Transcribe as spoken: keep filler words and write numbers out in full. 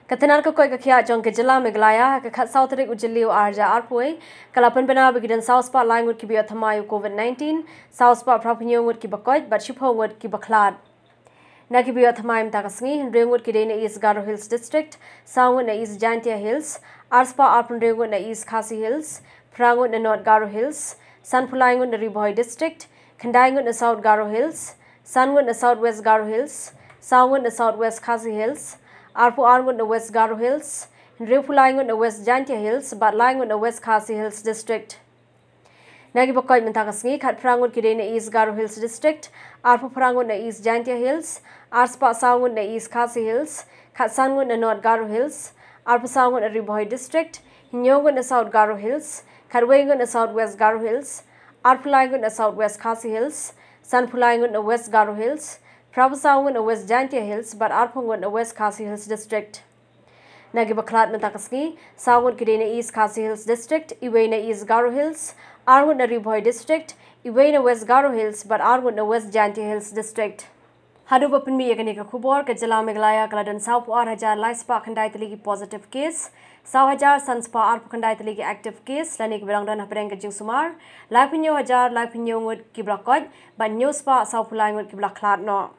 Ka tnad ka koit ka khiah jong ka jylla Meghalaya ha ka khatsaw tarik u Jylliew arhajar arphew wei ka la pynbna ba ki don saw spah lai ngut kiba ïoh thymmai u COVID nineteen, saw spah phraphew hynñiew ngut kiba koit bad shiphew ngut kiba khlad. Na kiba ïoh thymmai mynta ka sngi, hynriew ngut ki dei na East Garo Hills District, saw ngut na East Jaintia Hills, ar spah arphew hynriew ngut na East Khasi Hills, phra ngut na North Garo Hills, sanphew lai ngut na Ri Bhoi District, khyndai ngut na South Garo Hills, san ngut na South West Garo Hills, saw ngut na South West Khasi Hills, arphew ar ngut na West Garo Hills, hynriewphew lai ngut na West Jaintia Hills bad lai ngut na West Khasi Hills District. Na kiba koit mynta ka sngi, khatphra ngut ki dei na East Garo Hills District, arphew phra ngut na East Jaintia Hills, ar spah saw ngut na East Khasi Hills, khatsan ngut na North Garo Hills, arphew saw ngut na Ri Bhoi District, hynñiew ngut na South Garo Hills, khatwei ngut na South West Garo Hills, arphew lai ngut na South West Khasi Hills, sanphew lai ngut na West Garo Hills, phraphew saw ngut na West Jaintia Hills bad arphew ngut na West Khasi Hills District. Na kiba khlad mynta ka sngi, saw ngut ki dei na East Khasi Hills District, iwei na East Garo Hills, ar ngut na Ri Bhoi District, iwei na West Garo Hills bad ar ngut na West Jaintia Hills District. Haduh ba pynmih ïa kane ka khubor, ka jylla Meghalaya ka la don sawphew ar hajar lai spah khyndai tylli ki positive case, saw hajar san spah arphew khyndai tylli ki active case, lane kiba dang don hapdeng ka jingsumar, laiphew hynñiew hajar laiphew hynñiew ngut kiba la koit bad hynñiew spah sawphew lai ngut kiba la khlad noh.